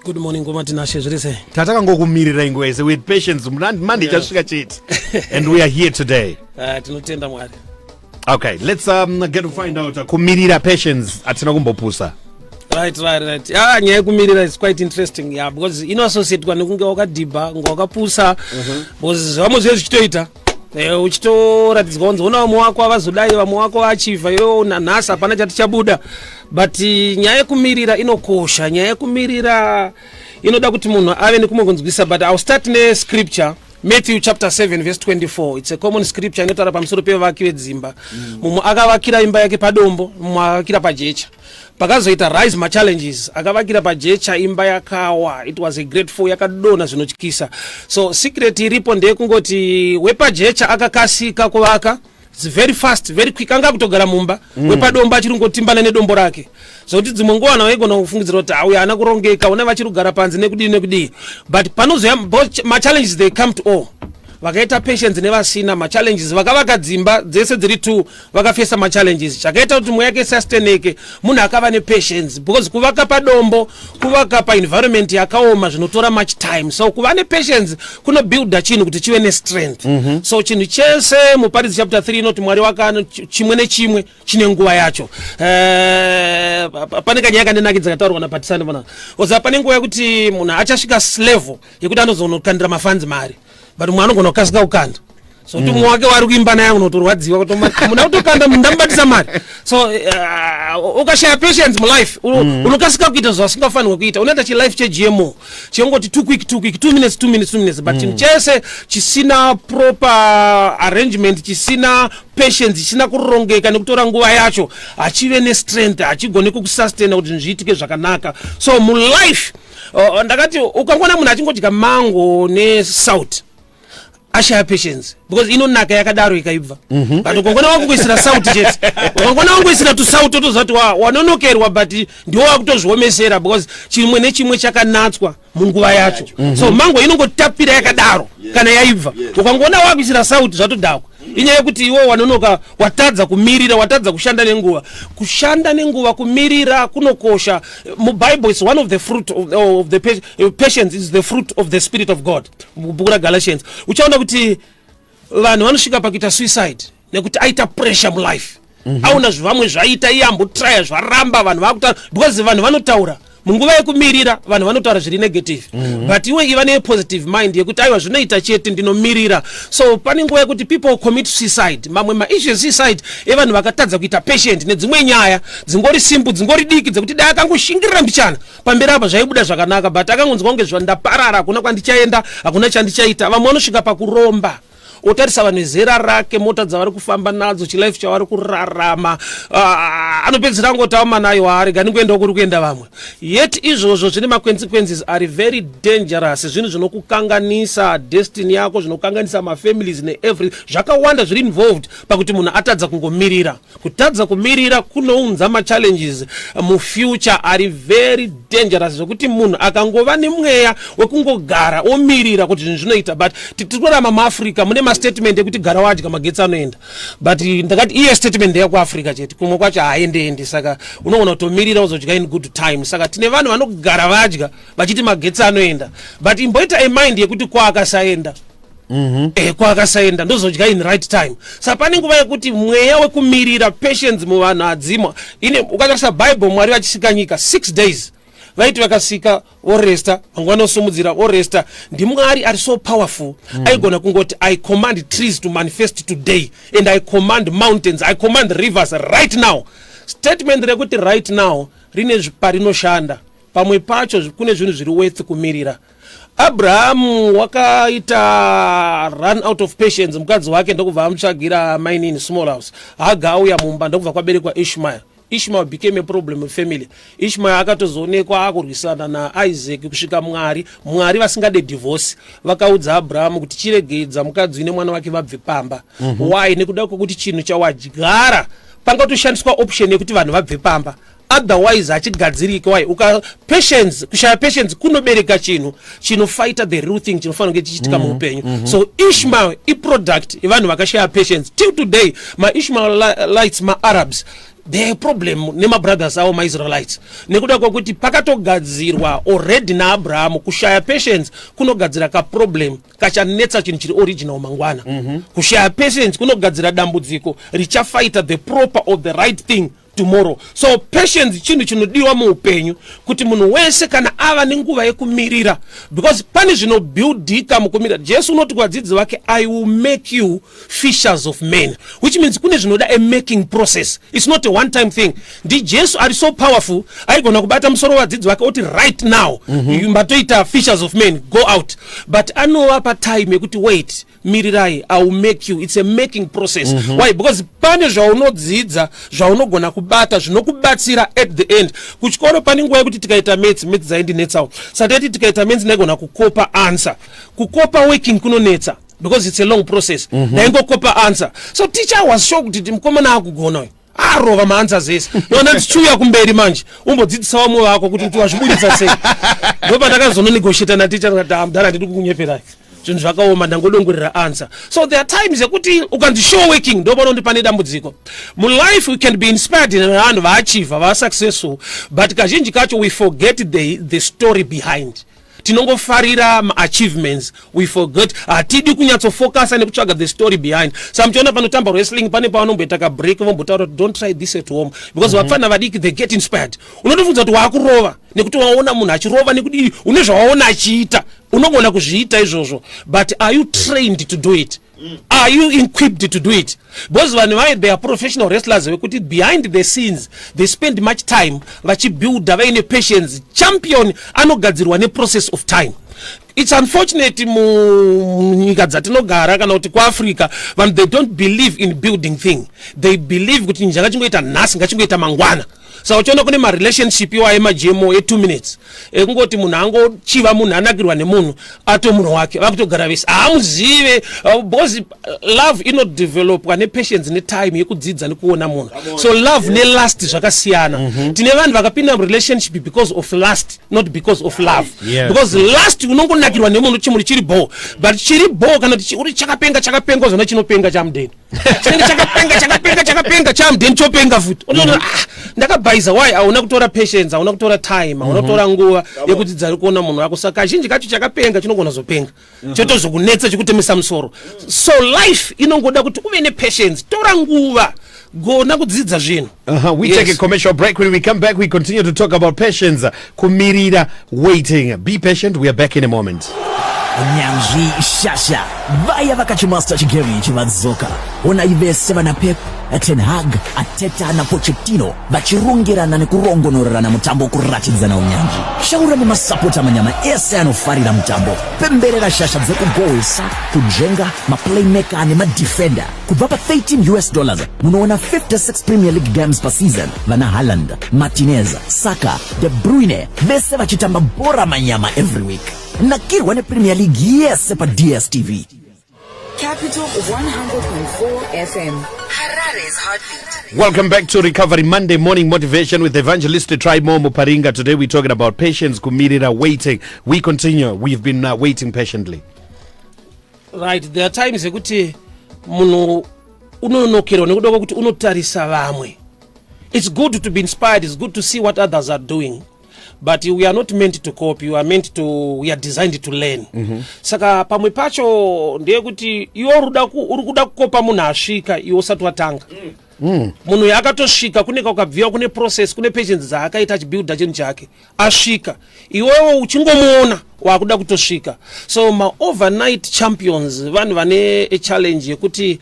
Good morning, Ngoma Tinashe, zviri sei? Tatakangokumirira nguva yese with patience. Monday ichasvika chete and we are here today. Tinotenda Mwari. Okay, let's get to find out kumirira, patience, hatina kumbopusa. Right. Ah, nyaya yekumirira is quite interesting, yeah, because inoassociatwa nekunge wakadhibha, kunge wakapusa, because vamwe zviye zvichitoita uchitoratidzwa kunzi una vamwe wako avazodai, vamwe wako vachivha, iwe nanhasi hapana chati chabuda. But nyaya yekumirira inokosha. Nyaya yekumirira inoda kuti munhu ave nekumwe kunzwisa. But I'll start nescripture, Matthew chapter 7 verse 24. It's a common scripture inotaura pamusoro pevavaki vedzimba. Mumwe akavakira imba yake padombo, mumwe akavakira pajecha. Pakazoita rise machallenges, akavakira pajecha, imba yakawa. It was a great fall, yakadonha zvinotyisa. So secret iripo ndeyekungoti wepajecha akakasika kuvaka. It's very fast, very quick, anga kutogara mumba. Wepadombo achiri kungotimbana nedombo rake, zvokuti dzimwe nguva vanhu vaigona kufungidzira kuti auya haana kurongeka, una vachiri kugara panze nekudii nekudii. But panozoya machallenges, they come to all vakaita patience nevasina machallenges. Vakavaka dzimba dzese dziri two vakafesa machallenges. Chakaita kuti mweya yake sustaineke, munhu akava nepatience, because kuvaka padombo, kuvaka paenvironment yakaoma, zvinotora much time. So kuva nepatience kunobuilda chinhu kuti chive nestrength. So chinhu chese, Muparidzi chapter 3 inoti Mwari wakano chimwe nechimwe chine nguva yacho. Pane kanyaya kandinakidza kataurwa naPatisani pana oza. Pane nguva yekuti munhu achasvika level yekuti anozonokandira mafanzi mari, but mumwe anogona kukasika kukanda, so kuti mumwe wake wari kuimba naye unotorwadziwa kuti muna kutokanda, ndamubatisa mari. So ukashaya patience mulife, unokasika kuita zvasingafanirwe kuita. Unoita chilife cheGMO chingoti too quick, too quick, 2 minutes, 2 minutes, 2 minutes. But chinhu chese chisina proper arrangement, chisina patience, chisina kurongeka nekutora nguva yacho, hachive nestrength, hachigoni kukusustaina kuti zvinhu zviitike zvakanaka. So mulife, ndakati ukangoona munhu achingodya mango nesalt, ashaya patience, because inonaka yakadaro ikaibva. But ukangona wakungoisira salt chete, ukangona wangoisira tusalt, otoziva kuti wanonokerwa, but ndiwo wakutozviomesera, because chimwe nechimwe chakanatswa munguva yacho. So mango inongotapira yakadaro kana yaibva. Ukangoona wakuisira salt, zvatodhakwa. Inyaya yekuti iwe wanonoka, watadza kumirira, watadza kushanda nenguva. Kushanda nenguva, kumirira kunokosha. Mubible is one of the fruit of the patience is the fruit of the Spirit of God. Mubhuku raGalatians uchaona kuti vanhu vanosvika pakuita suicide nekuti aita pressure mulife. Aona zvivamwe zvaita, iye ambotraya, zvaramba, vanhu vakuta, because vanhu vanotaura. Munguva yekumirira vanhu vanotaura zviri negative. But iwe iva nepositive mind yekuti aiwa, zvinoita chete, ndinomirira. So pane nguva yekuti people commit suicide. Mamwe maissues, suicide evanhu vakatadza kuita patient nedzimwe nyaya dzingori simple, dzingori diki, dzekuti dai akangoshingirira mbichana pamberi apa zvaibuda zvakanaka, but akangonzwa kunge zvandaparara, hakuna kwandichaenda, hakuna chandichaita. Vamwe vanosvika pakuromba. Otarisa vanhu vezera rake, mota dzavari kufamba nadzo, chilife chavari kurarama, anopedzisira angoti amanayo, arega ndingoendawo kuri kuenda vamwe. Yet izvozvo zvine maconsequences ari very dangerous, zvinhu zvinokukanganisa destiny yako, zvinokanganisa mafamilies neevery zvakawanda zviri involved pakuti munhu atadza kungomirira. Kutadza kumirira kunounza machallenges mufuture ari very dangerous, zvekuti munhu akangova nemweya wekungogara omirira kuti zvinhu zvinoita. But tiri kurarama muAfrica mune mastatement ekuti gara wadya, magetsi anoenda. But ndakati iye statement ndeyekuAfrica chete, kumwe kwacho haaendeendi. Saka unogona kutomirira uzodya in good time. Saka tine vanhu vanogara vadya vachiti magetsi anoenda, but imboita amind yekuti kwaakasaenda, kwakasaenda ndozodya in right time. Saka pane nguva yekuti mweya wekumirira, patience muvanhu hadzimo. Ine ukatarisa Bible, Mwari vachisika nyika 6 days, vaiti vakasika voresta, mangwana osumudzira, voresta. NdiMwari ari so powerful. Aigona kungoti, "I command trees to manifest today, and I command mountains, I command rivers right now." Statement rekuti "right now" rine parinoshanda. Pamwe pacho kune zvinhu zviri worth kumirira. Abrahamu wakaita run out of patience, mukadzi wake ndokubva amutsvagira mainini small house. Haga auya mumba, ndokubva kwaberekwa Ishmael. Ishmael became a problem family. Ishmael akatozoonekwa akurwisana naIsaac kusvika Mwari vasingade divorce vakaudza Abrahamu kuti chiregedza mukadzi une mwana wake vabve pamba. Why? Nekuda kwekuti chinhu chawadyara pangatoshandiswa option yekuti vanhu vabve pamba, otherwise hachigadziriki. Why? Uka patience, kushaya patience kunobereka chinhu chinofighta the real thing chinofanira kunge chichiitika muupenyu. So Ishmael iproduct yevanhu vakashaya patience. Till today maIshmaelites, maArabs. The problem nemabrothers avo maIsraelites, nekuda kwekuti pakatogadzirwa already naAbrahamu, kushaya patience kunogadzira kaproblem kachanetsa chinhu chiri original mangwana. Kushaya patience kunogadzira dambudziko richafighta the proper or the right thing tomorrow. So patience chinhu chinodiwa muupenyu, kuti munhu wese kana ava nenguva yekumirira, because pane zvinobuildika mukumirira. Jesu unoti kuvadzidzi vake, "I will make you fishers of men," which means kune zvinoda a making process. It's not a one time thing. NdiJesu ari so powerful, aigona kubata musoro wevadzidzi vake oti, "Right now matoita fishers of men, go out," but anovapa time yekuti, "Wait, mirirai, I will make you." It's a making process. Why? Because pane zvaunodzidza, zvaunogona kubata, zvinokubatsira at the end. Kuchikoro pane nguva yekuti tikaita maths, maths dzaindinetsawo, sateti tikaita maths ndaigona kukopa answer. Kukopa working kunonetsa because it's a long process. Ndaingokopa answer, so teacher was shocked kuti mukomana akugona uyu, arova maanswers ese. Ndoona tichiuya kumberi manje, umbodzidzisa vamwe vako kuti wazvibudisa sei. Ndopandakazononegotiata naticha, ndikati, "Ah, mudhara, handidi kukunyeperai, zvinhu zvakaoma, ndangodongorera answer." So there are times yekuti ukanzi show working, ndopano kuti pane dambudziko mulife. We can be inspired nevanhu vaachieva, vasuccessful, but kazhinji kacho we forget the story behind. Tinongofarira maachievements, we forget, hatidi kunyatsofocusa nekutsvaga the story behind. Sa muchiona panotamba wrestling, pane pavanomboita kabreak, vombotaura kuti, "Don't try this at home," because vapfana vadiki, they get inspired. Unotofunza kuti waakurova nekuti waona munhu achirova, nekuti une zvawaona achiita, unogona kuzviita izvozvo. But are you trained to do it? Are you equipped to do it? Because vanhu vai, they are professional wrestlers vekuti behind the scenes they spend much time vachibuilda, vaine patience. Champion anogadzirwa neprocess of time. It's unfortunate, munyika dzatinogara kana kuti kuAfrica, vanhu, they don't believe in building thing. They believe kuti ngachingoita nhasi, ngachingoita mangwana. Saka uchiona kune marelationship iwayo emajemo e2 minutes, ekungoti munhu angochiva munhu, anakirwa nemunhu, ato munhu wake, vakutogara vese, haamuzive, because love inodevelopwa nepatience netime yekudzidza nekuona munhu. So love nelust zvakasiyana. Tine vanhu vakapinda murelationship because of lust, not because of love. Because lust, unongonakirwa nemunhu, chimunhu chiri bo, but chiri bo kana kuti uri chakapenga, chakapenga, uzona chinopenga chamudeni, chinenge chakapenga, chakapenga, chakapenga, chamudeni chopenga futi. Unoona, ah, ndakabhaisa. Why? Hauna kutora patience, hauna kutora time, hauna kutora nguva yekudzidza kuona munhu wako. Saka kazhinji kacho chakapenga chinogona zopenga, chotozokunetsa, chikutemesa musoro. So life inongoda kuti uve nepatience, tora nguva, gona kudzidza zvinhu. We take a commercial break. When we come back, we continue to talk about patience. Kumirira, waiting. Be patient. We are back in a moment. Nyanzvi, shasha, vaya vakachimaster chigame ichi vadzoka. Onai vese vana Pep, Ten Hag, Arteta naPochettino vachirongerana nekurongonorerana mutambo, kuratidzana unyanzvi. Shaura nemasapota manyama ese anofarira mutambo. Pemberera shasha dzekugowesa, kudzvenga, maplaymaker nemadefender. Kubva pa13 US dollars munoona 56 Premier League games paseason, vana Haaland, Martinez, Saka, De Bruyne, vese vachitamba bhora manyama every week. Nakirwa nePremier League yese paDStv. Capital 100.4 FM. Harare's heartbeat. Welcome back to Recovery Monday Morning Motivation with Evangelist Trimo Muparinga. Today we're talking about patience, kumirira, waiting. We continue. We've been waiting patiently. Right, there are times ekuti munhu unonokerwa nekuda kwekuti unotarisa vamwe. It's good to be inspired, it's good to see what others are doing, but we are not meant to copy. We are designed to learn. Saka pamwe pacho ndeyekuti iwe uri kuda kukopa munhu asvika, iwe usati watanga. Munhu uyu akatosvika, kune kakabviwa, kune process, kune patience dzaakaita achibuilda chinhu chake, asvika. Iwewo uchingomuona, wakuda kutosvika. So maovernight champions, vanhu vane challenge yekuti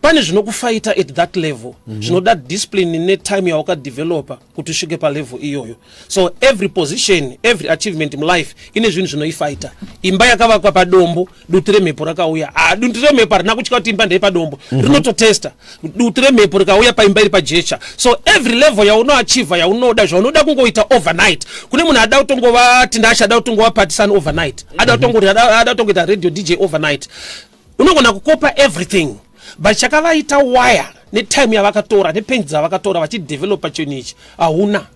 pane zvinokufaita at that level, zvinoda discipline netime yawakadevelopa kuti usvike palevel iyoyo. So every position, every achievement mulife ine zvinhu zvinoifaita. Imba yakavakwa padombo, dutu remhepo rakauya. Ah, dutu remhepo harina kutya kuti imba ndeyepadombo. Rinototesta. Dutu remhepo rikauya paimba iri pajecha. So every level yaunoachieva, yaunoda, zvaunoda kungoita overnight, kune munhu ada kutongova Tinashe, ada kutongova Partisan overnight, ada kutongoita radio DJ overnight. Unogona kukopa everything, but chakavaita wire netime yavakatora nepatience dzavakatora vachidevelopa chinhu ichi hauna.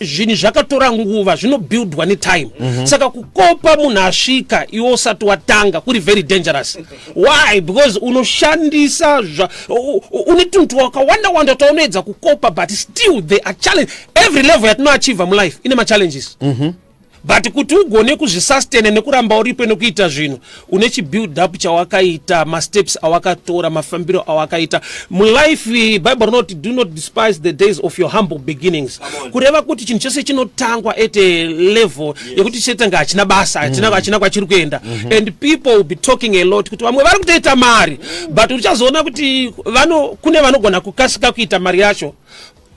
Zvinhu zvakatora nguva, zvinobuildwa netime. Saka kukopa munhu asvika iwe usati watanga kuri very dangerous. Why? Because unoshandisa une tunhu twakawanda wanda twaunoedza kukopa, but still there are challenge. Every level yatinoachieva mulife ine machallenges, but kuti ugone kuzvisustain nekuramba uripo nekuita zvinhu, une chibuild up chawakaita, masteps awakatora, mafambiro awakaita mulife. Bible rinoti, "Do not despise the days of your humble beginnings," kureva kuti chinhu chese chinotangwa at a level yekuti chetanga hachina basa, hachina kwachiri kuenda, and people will be talking a lot kuti vamwe vari kutoita mari, but uchazoona kuti kune vanogona kukasika kuita mari yacho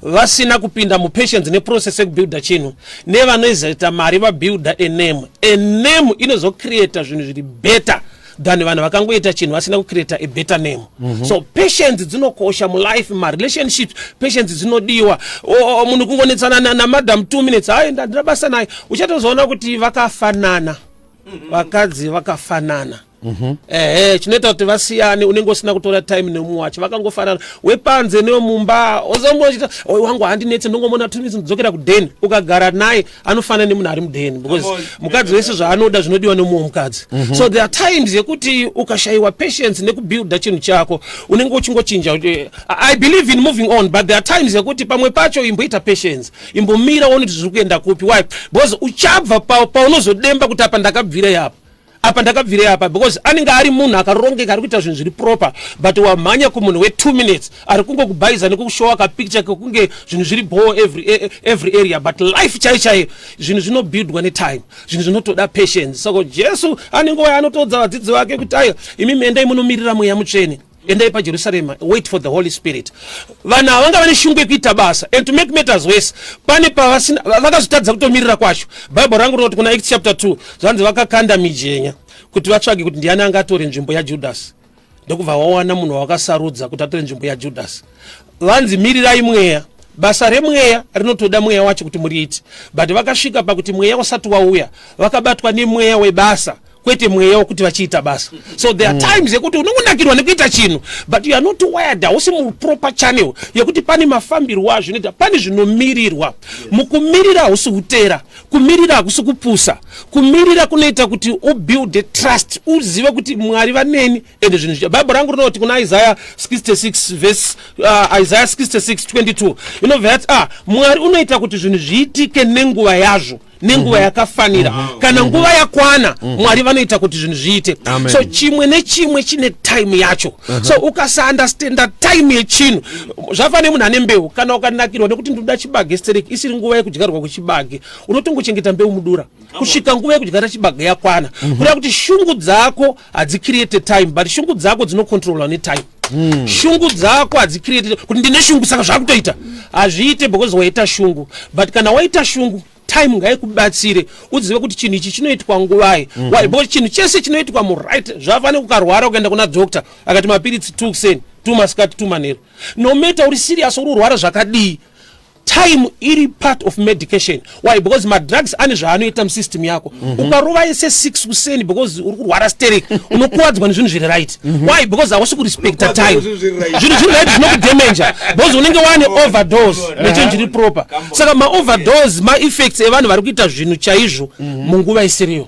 vasina kupinda mupatience neprocess yekubuilda chinhu, nevanozoita mari vabuilda a name. A name inozocreata zvinhu zviri better than vanhu vakangoita chinhu vasina kucreata a better name. So patience dzinokosha mulife, marelationships patience dzinodiwa. Munhu kungonetsana namadam 2 minutes, hai, ndandina basa naye. Uchatozoona kuti vakafanana, vakadzi vakafanana. Ehe, chinoita kuti vasiyane, unenge usina kutora time nemumwe wacho. Vakangofanana, wepanze newemumba. Ozongochita, "Oi, wangu handinetse, ndongomona 2 minutes, ndidzokera kudheni." Ukagara naye, anofanana nemunhu ari mudheni, because mukadzi wese zvaanoda zvinodiwa nemumwe mukadzi. So there are times yekuti ukashayiwa patience nekubuilda chinhu chako, unenge uchingochinja kuti I believe in moving on, but there are times yekuti pamwe pacho imboita patience, imbomira, uone kuti zviri kuenda kupi. Why? Because uchabva paunozodemba kuti apa ndakabvira apa, apa ndakabvirei apa, because anenge ari munhu akarongeka, ari kuita zvinhu zviri proper, but wamhanya kumunhu we2 minutes ari kungokubhaiza nekukushowa kapicture kekunge zvinhu zviri bo every area. But life chaiyo chaiyo, zvinhu zvinobuildwa netime, zvinhu zvinotoda patience. Saka Jesu anenge waya anotoudza vadzidzi vake kuti, "Aiwa, imi endai munomirira Mweya Mutsvene, endai paJerusarema, wait for the Holy Spirit." Vanhu ava vanga vane shungu yekuita basa, and to make matters worse, pane pavasina vakazotadza kutomirira kwacho. Bhaibheri rangu rinoti kuna Acts chapter 2, zvanzi vakakanda mijenya kuti vatsvage kuti ndiani angatore nzvimbo yaJudhasi, ndokubva wawana munhu wawakasarudza kuti atore nzvimbo yaJudhasi. Vanzi, "Mirirai Mweya." Basa remweya rinotoda mweya wacho kuti muriite, but vakasvika pakuti mweya usati wauya, vakabatwa nemweya webasa, kwete mweya wekuti vachiita basa. So there are times yekuti unongonakirwa nekuita chinhu, but you are not wired, hausi muproper channel yekuti pane mafambirwo azvinoita, pane zvinomirirwa. Mukumirira hausi kutera, kumirira hakusi kupusa. Kumirira kunoita kuti ubuild trust, uzive kuti Mwari vaneni ende zvinhu. Bhaibheri rangu rinoti kuna Isaiah 66 verse, Isaiah 66 22 inobva yati, Mwari unoita kuti zvinhu zviitike nenguva yazvo, nenguva yakafanira. Kana nguva yakwana, Mwari vanoita kuti zvinhu zviite. Amen. So chimwe nechimwe chine time yacho. So ukasaunderstanda time yechinhu, zvafanira munhu ane mbeu. Kana ukanakirwa nekuti ndinoda chibage stereki, isiri nguva yekudyarwa kwechibage, unotongochengeta mbeu mudura kusvika nguva yekudyara chibage yakwana. Kureva kuti shungu dzako hadzicreate time, but shungu dzako dzinocontrolwa netime. Shungu dzako hadzicreate kuti ndine shungu saka zvakutoita. Hazviite because waita shungu, but kana waita shungu, time ngaikubatsire uzive kuti chinhu ichi chinoitwa nguvai. Why? Because chinhu chese chinoitwa muright. Zvafanira ukarwara, ukaenda kuna doctor, akati mapiritsi 2 kuseni, 2 masikati, 2 manheru, no matter uri serious, uri kurwara zvakadii, time iri part of medication. Why? Because madrugs ane zvaanoita musystem yako. Ukarova yese 6 kuseni because uri kurwara sterek, unokuwadzwa nezvinhu zviri right. Why? Because hausi kurespecta time. Zvinhu zviri right. Zvinhu zviri right zvinokudamager because unenge wane overdose nechinhu chiri proper. Saka maoverdose, maeffects evanhu vari kuita zvinhu chaizvo munguva isiriyo.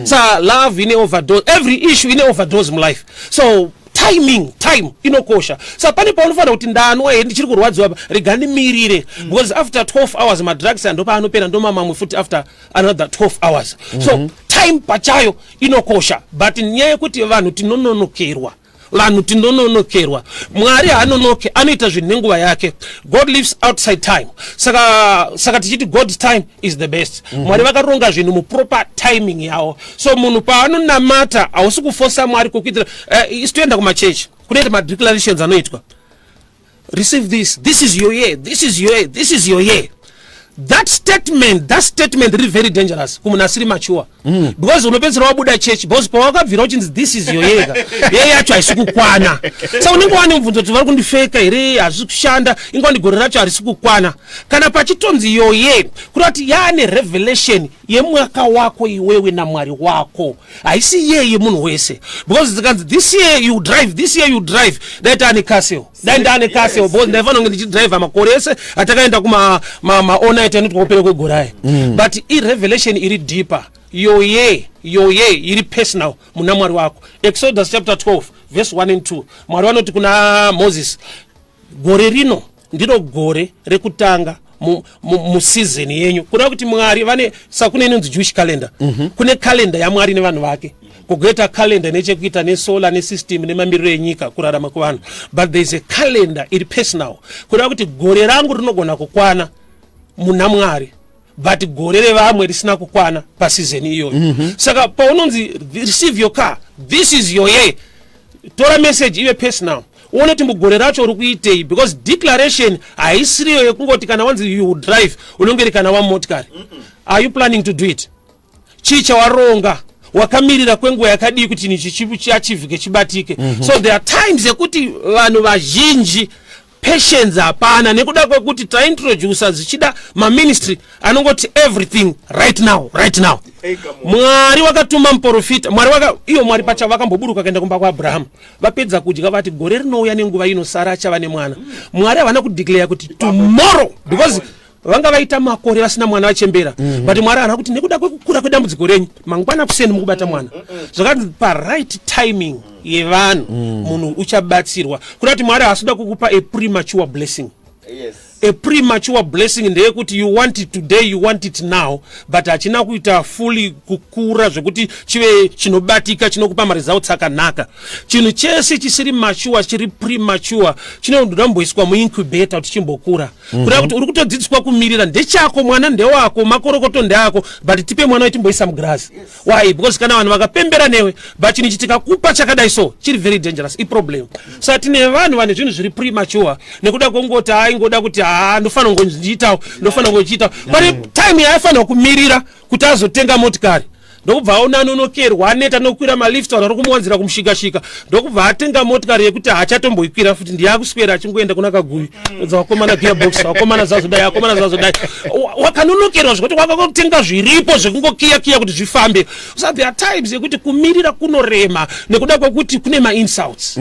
Saka love ine overdose, every issue ine overdose mulife. So timing, time inokosha. Saka pane paunofanira kuti ndanwa here, ndichiri kurwadziwa pa, rega ndimirire, because after 12 hours madrugs ndopaanopera, ndomamamwe futi after another 12 hours. So time pachayo inokosha, but nyaya yekuti vanhu tinononokerwa, vanhu tinononokerwa. Mwari haanonoke, anoita zvinhu nenguva yake. God lives outside time. Saka tichiti God's time is the best. Mwari vakaronga zvinhu muproper timing yavo. So munhu paanonamata, hausi kufosa Mwari kukuitira. Isu toenda kumachechi, kunoita madeclarations anoitwa, "Receive this, this is your year, this is your year, this is your year." That statement riri very dangerous kumunhu asiri mature, because unopedzisira wabuda chechi, because pawakabvira uchinzi, "This is your year," year yacho haisi kukwana. Saka unenge wane mubvunzo kuti vari kundifeka here, hazvisi kushanda, ingwani gore racho harisi kukwana. Kana pachitonzi your year, kureva kuti yaane revelation yemwaka wako iwewe naMwari wako, haisi year yemunhu wese. Because zikanzi, "This year you drive, this year you drive," dai taane castle, dai ndaane castle, because ndaifanira kunge ndichidhiraivha makore ese atakaenda kuma ma all aita inoitwa kupera kwegore aya. But irevelation iri deeper, yoye yoye iri personal muna Mwari wako. Exodus chapter 12 verse 1 and 2, Mwari vanoti kuna Moses, "Gore rino ndiro gore rekutanga museason yenyu." Kureva kuti Mwari vane, sakune inonzi Jewish calendar. Kune calendar yaMwari nevanhu vake, kugoita calendar nechekuita nesolar nesystem nemamiriro enyika, kurarama kwevanhu. But there is a calendar iri personal, kureva kuti gore rangu rinogona kukwana muna Mwari, but gore revamwe risina kukwana paseason iyoyo. Saka paunonzi receive your car, this is your year, tora message ive personal, uone kuti mugore racho uri kuitei, because declaration haisiriyo yekungoti kana wanzi you drive, unenge iri kana wamotikari. Are you planning to do it? Chii chawaronga? Wakamirira kwenguva yakadii kuti ichi chiachivhike, chibatike? So there are times yekuti vanhu vazhinji patience hapana, nekuda kwekuti taintroduca zvichida maministry anongoti everything right now, right now. Mwari wakatuma muprofita, Mwari waka iyo Mwari pacha vakamboburuka kuenda kumba kwaAbraham. Vapedza kudya, vati gore rinouya nenguva ino Sara achava nemwana. Mwari havana kudeclare kuti tomorrow, because vanga vaita makore vasina mwana, vachembera. But Mwari haana kuti nekuda kwekukura kwedambudziko renyu, mangwana kuseni mukubata mwana. Zvakanzi paright timing yevanhu munhu uchabatsirwa. Kuda kuti Mwari haasi kukupa a premature blessing. A premature blessing ndeyekuti you want it today, you want it now, but hachina kuita fully kukura zvekuti chive chinobatika, chinokupa maresults akanaka. Chinhu chese chisiri mature, chiri premature, chinoda kumboiswa muincubator kuti chimbokura. Kureva kuti uri kutodzidziswa kumirira. Ndechako, mwana ndewako, makorokoto ndeako, but tipe mwana wetimboisa mugirazi. Why? Because kana vanhu vakapembera newe, but chinhu ichi tikakupa chakadai, so chiri very dangerous, iproblem. Saka tine vanhu vane zvinhu zviri premature nekuda kwengoti aingoda kuti ha, ndofanira kungochiitawo, ndofanira kungochiitawo. Pane time yaaifanira kumirira kuti azotenga motikari, ndokubva aona anonokerwa, aneta nokwira malift, vanhu vari kumuwanzira kumushikashika, ndokubva atenga motikari yekuti haachatomboikwira futi, ndiyakuswera achingoenda kuna Kaguvi dza vakomana, gearbox, vakomana zazodai, vakomana zazodai. Wakanonokerwa zvekuti wakakotenga zviripo zvekungokiya kiya kuti zvifambe. So there are times yekuti kumirira kunorema nekuda kwekuti kune mainsults.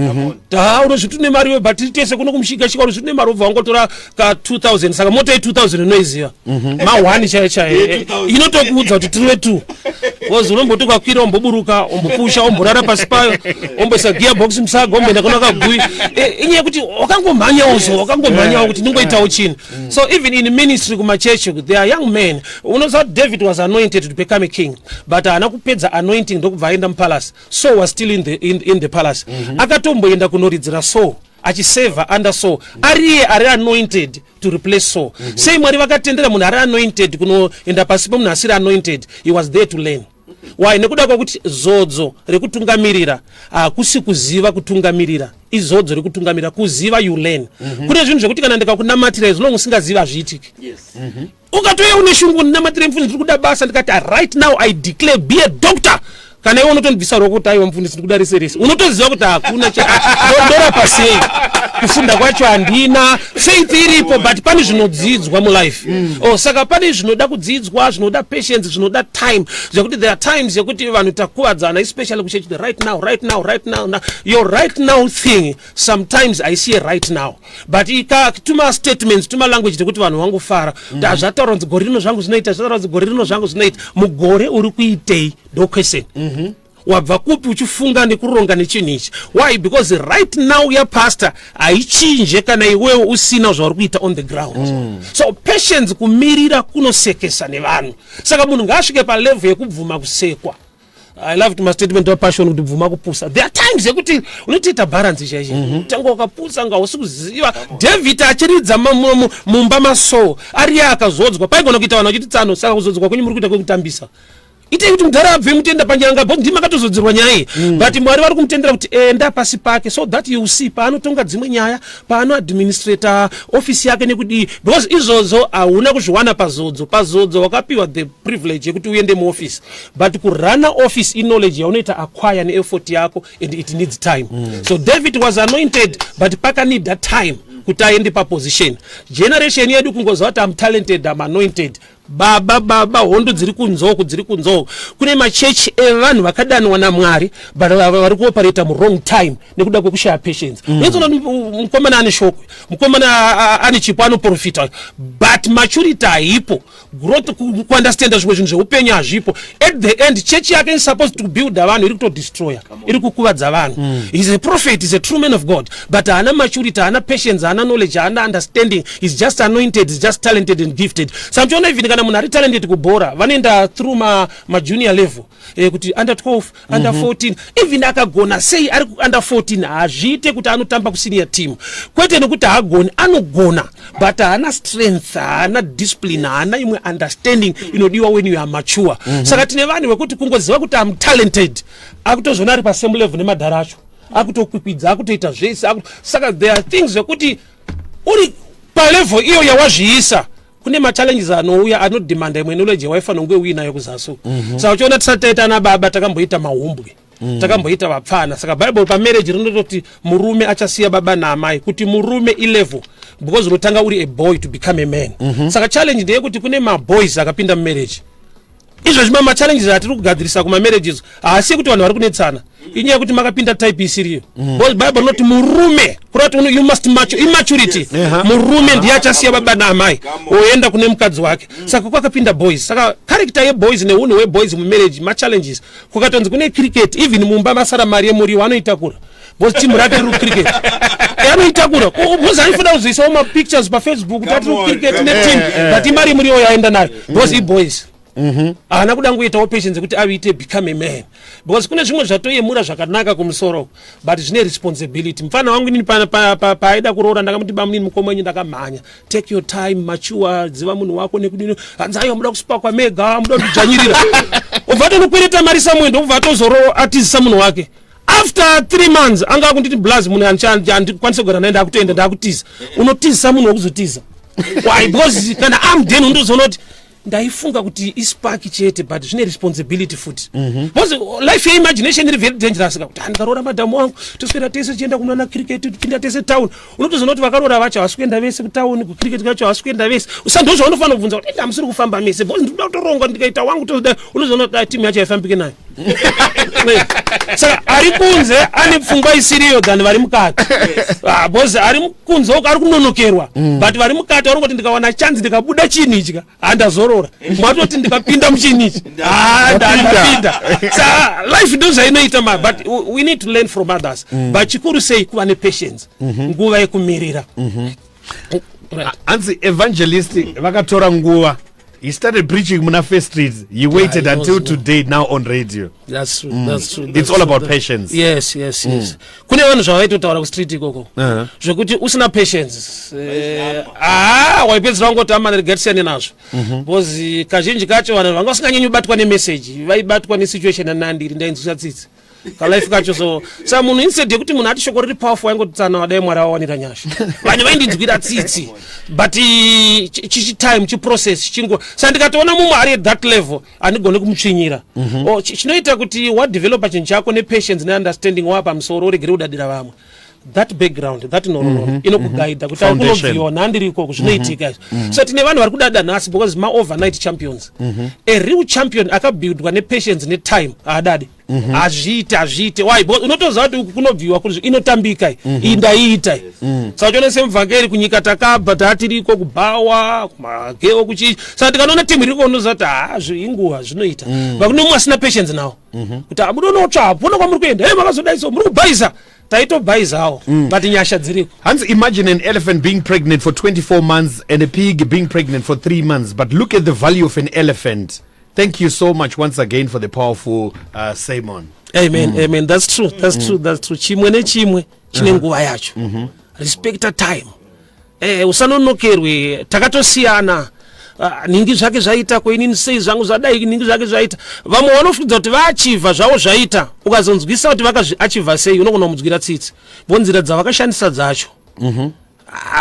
Ta unozviti une mari, but tiri tese kuno kumushikashika, unozviti une mari, ubva wangotora ka 2000. Saka mota ye2000 unoiziva, ma1 chaiyo chaiyo inotokuudza kuti tiri we2, because unomboti ukakwira, umboburuka, umbopusha, umborara pasi payo, umboisa gearbox musaga, umboenda kuna Kaguvi. Inyaya yekuti wakangomhanyawo, so wakangomhanyawo kuti ndingoitawo chinhu. So even in ministry, kumachechi, there are young men. Unoziva kuti David was anointed to become a king, but haana kupedza anointing ndokubva aenda mupalace. Saul was still in the palace. Akatomboenda kunoridzira Saul, achiseva under Saul, ariye ari anointed to replace Saul. Sei Mwari vakatendera munhu ari anointed kunoenda pasi pemunhu asiri anointed? He was there to learn. Why? Nekuda kwekuti zodzo rekutungamirira hakusi kuziva kutungamirira. Izodzo rekutungamirira kuziva, you learn. Kune zvinhu zvekuti kana ndikakunamatira, as long usingazivi, hazviitiki. Ukatouya une shungu, "Ndinamatire mufundisi, ndiri kuda basa," ndikati, "Right now I declare, be a doctor." Kana iwe unotondibvisa ruoko kuti, "Aiwa mufundisi, ndikuda rese rese," unotoziva kuti hakuna ndorapa sei, kufunda kwacho handina, faith iripo, but pane zvinodzidzwa mulife. Oh, saka pane zvinoda kudzidzwa, zvinoda patience, zvinoda time, zvekuti there are times yekuti vanhu takuvadzana, especially kuchechi, the right now, right now, right now, now. Your right now thing sometimes haisiye right now, but ika tuma statements, tuma language tekuti vanhu vangofara kuti hazvataura kunzi gore rino zvangu zvinoita, zvataura kunzi gore rino zvangu zvinoita. Mugore uri kuitei? Ndo question. Wabva kupi uchifunga nekuronga nechinhu ichi? Why? Because right now yapastor haichinje kana iwewe usina zvauri kuita on the ground. So patience, kumirira kunosekesa nevanhu. Saka munhu ngaasvike palevel yekubvuma kusekwa. I love to mastatement wapassion kuti bvuma kupusa. There are times yekuti unotoita balance chaicho. Tanga wakapusa, nga usi kuziva. David achiridza mumba maSaul, ariye akazodzwa, paigona kuita vanhu vachiti, "Tsano, saka kuzodzwa kwenyu muri kuita kwekutambisa. Itei kuti mudhara abve, mutenda panyanga bo ndimi makatozodzerwa nyaya iyi." But Mwari vari kumutendera kuti enda pasi pake so that you see paanotonga dzimwe nyaya, paanoadministrata ofisi yake nekudii, because izvozvo hauna kuzviwana pazodzo. Pazodzo wakapiwa the privilege yekuti uende muoffice, but kurana office iknowledge yaunoita acquire neeffort yako, and it needs time. So David was anointed, but pakanida time kuti aende paposition. Generation yedu kungoziva kuti am talented, am anointed. Baba baba hondo dziri kunzoko dziri kunzoko kune machechi evanhu vakadanwa namwari but vari kuoperata muwrong time nekuda kwekushaya patience. Unozoona mukomana ane shoko, mukomana ane chipo, anoprofita, but maturity haipo, growth, kuunderstanda zvimwe zvinhu zveupenyu hazvipo. At the end, chechi yake is supposed to build vanhu, iri kutodestroya, iri kukuvadza vanhu. He's a prophet, he's a true man of God, but haana maturity, haana patience, haana knowledge, haana understanding. He's just anointed, he's just talented and gifted. Saka muchiona, even kana munhu ari talented kubhora, vanoenda through majunior level, kuti under 12, under 14. Even akagona sei ari under 14, hazviite kuti anotamba kusenior team. Kwete nekuti haagoni, anogona, but haana strength, haana discipline, haana imwe understanding inodiwa when you are mature. Saka tine vanhu vekuti kungoziva kuti am talented, akutozoona ari pasame level nemadhara acho, akutokwikwidza, akutoita zvese. Saka there are things zvekuti uri palevel iyo yawazviisa, kune machallenges anouya anodhimanda imwe knowledge yawaifanira kunge uinayo kuzasi. Saka uchiona, tisati taita ana baba, takamboita mahumbwe, takamboita vapfana. Saka Bhaibheri pamarriage rinototi murume achasiya baba naamai. Kuti murume ilevel, because unotanga uri a boy to become a man. Saka challenge ndeyekuti kune maboys akapinda mumarriage izvozvi. Machallenges atiri kugadzirisa kumamarriages haasi ekuti vanhu vari kunetsana, inyaya yekuti makapinda type isiriyo, because Bible rinoti murume, kureva kuti you must mature, immaturity. Murume ndiye achasiya baba naamai, oenda kune mukadzi wake. Saka kwakapinda boys. Saka character yeboys neunhu hweboys mumarriage, machallenges. Kukatonzi kune cricket, even mumba masara mari yemuriwo, anoitakura because timu rake riri kucricket. Anoitakura because anofanira kuzoisawo mapictures paFacebook kuti atiri kucricket neteam, but imari yemuriwo yaenda nayo because iboys. Haana kuda ngoitawo patience yekuti aite become a man, because kune zvimwe zvatoyemura zvakanaka kumusoro, but zvine responsibility. Mufana wangu inini paaida kuroora, ndakamuti, "Bamunini, mukoma wenyu ndakamhanya. Take your time, mature, ziva munhu wako." Nekudini, hanzi, "Aiwa, muda kusipakwa mega, muda kutidzvanyirira." Ubva atonokwereta mari samwe, ndokubva atozoro atizisa munhu wake. After 3 months anga akunditi, "Blaz, munhu handikwanisi kugara naye, ndakutoenda, ndakutiza." Unotizisa munhu wekuzotiza, why? Because kana amden undozoona kuti ndaifunga kuti ispark chete, but zvine responsibility futi, because life yeimagination iri very dangerous ka, kuti ndikaroora madhamu wangu, toswera tese tichienda kunoona cricket, tipinda tese town. Unotozoona kuti vakaroora vacho havasi kuenda vese kutown, kucricket kacho havasi kuenda vese. Sa ndo zvaunofanira kubvunza kuti, "Enda, hamusiri kufamba mese?" Because ndikuda kutoronga, ndikaita wangu tozoda. Unozoona kuti timu yacho haifambike nayo. Saka ari kunze ane pfungwa isiriyo than vari mukati. Ah, because ari kunze uko ari kunonokerwa, but vari mukati vari kungoti, "Ndikawana chance, ndikabuda chinhu ichi ka, handazorora." Mwatoti, "Ndikapinda muchinhu ichi, ndapinda." Saka life ndo zvainoita ma, but we need to learn from others. But chikuru sei kuva nepatience, nguva yekumirira. Right. Hanzi evangelist vakatora nguva. He started preaching muna First Street. He waited Yeah, he until was- today, now on radio. That's true, that's true, It's that's all true. about patience. Yes, kune vanhu zvavaitotaura kustreet ikoko zvekuti usina patience, ah, waipedzisira wangoti, "Amana, regai tisiyane nazvo," because kazhinji kacho vanhu vanga vasinganyanyi kubatwa nemessage, vaibatwa nesituation yanandiri. Ndainzwisa tsitsi kalife kacho. So sa munhu, instead yekuti munhu ati shoko riri powerful, waingoti, "Tsana, wadai Mwari awawanira nyasha." Vanhu vaindinzwira tsitsi, but chichitime, chiprocess chingo. Sa ndikatoona mumwe ari at that level, handigoni kumutsvinyira. Chinoita kuti wadevelopa chinhu chako nepatience neunderstanding, wapa pamusoro, uregere kudadira vamwe. That background, that nhoroondo inokugaidha kuti Foundation. kunobviwa nhandiri ikoko zvinoitika izvi. So tine vanhu vari kudada nhasi because maovernight champions. A real champion akabuildwa nepatience netime haadadi, hazviite, hazviite. Why? Because unotoziva kuti uku kunobviwa, inotambika iyi, iyi ndaiita iyi. Saka uchiona semuvhangeri kunyika takabva, taatiriko kubhawa, kumageo, kuchii. Saka tikanoona timu iriko, unoziva kuti ha, inguva zvinoita. But kune mumwe asina patience nawo, kuti amudonotsva, hapuna kwamuri kuenda, hey, makazodai, so muri kubhaisa, taitobhaisawo, but nyasha dziriko. Hans, imagine an elephant being pregnant for 24 months and a pig being pregnant for 3 months. But look at the value of an elephant. Thank you so much once again for the powerful sermon. Amen, amen. That's true, that's true, that's true. Chimwe nechimwe chine nguva yacho. Respecta time. Usanonokerwe. Takatosiyana. Ah, ningi zvake zvaita, koinini sei zvangu zvadai? Ningi zvake zvaita. Vamwe vanofudza kuti vaachivha zvavo zvaita. Ukazonzwisa kuti vakazviachivha sei, unogona kumudzwira tsitsi vo nzira dzavakashandisa dzacho.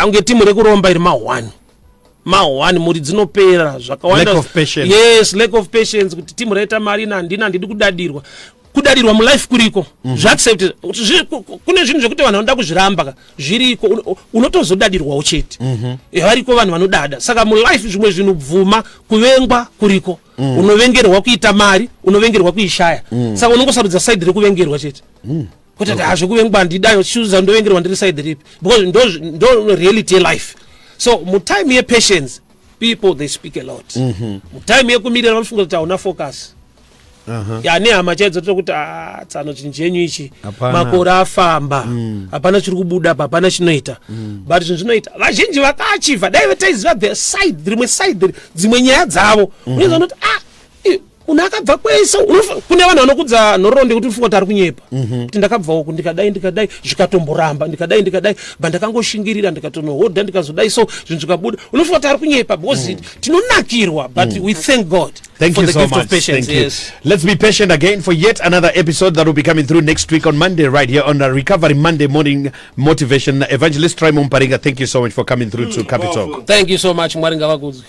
Unge timu rekuromba iri ma1 ma1, mhuri dzinopera zvakawanda. Lack of patience. Yes, lack of patience, kuti timu raita mari, ina handina, handidi kudadirwa. Kudadirwa mulife kuriko. Zvaaccept kune zvinhu zvekuti vanhu vanoda kuzviramba ka, zviriko. Unotozodadirwawo chete. Variko vanhu vanodada. Saka mulife zvimwe zvinhu, bvuma kuvengwa kuriko. Unovengerwa kuita mari, unovengerwa kuishaya. Saka unongosarudza side rekuvengerwa chete, kuti okay. Hazvekuvengwa handidayo, chuza ndovengerwa ndiri side ripi, because ndo reality yelife. So mutime yepatience, people, they speak a lot. Mutime yekumirira, vanofunga kuti hauna focus. Ya, nehama chaidzo tokuti, "Ah, tsano, chinhu chenyu ichi." Hapana. Makore afamba, hapana chiri kubuda pa, hapana chinoita. But zvinhu zvinoita, vazhinji vakaachivha dai taiziva the side, rimwe side, dzimwe nyaya dzavo. Unoziva unoti, ah, munhu akabva kwese. Kune vanhu vanokudza nhoroondo yekuti ufunga kuti ari kunyepa, kuti ndakabva uku, ndikadai, ndikadai, zvikatomboramba, ndikadai, ndikadai, ba ndakangoshingirira, ndikatonohodha, ndikazodai, so zvinhu zvikabuda. Unofunga kuti ari kunyepa because tinonakirwa, but we thank God Thank for you the so gift much. of patience. Thank you. Yes. Let's be patient again for yet another episode that will be coming through next week on Monday, right here on the Recovery Monday Morning Motivation. Evangelist Trymon Paringa, thank you so much for coming through to Capital. Thank you so much. Mwari ngavakudzwe.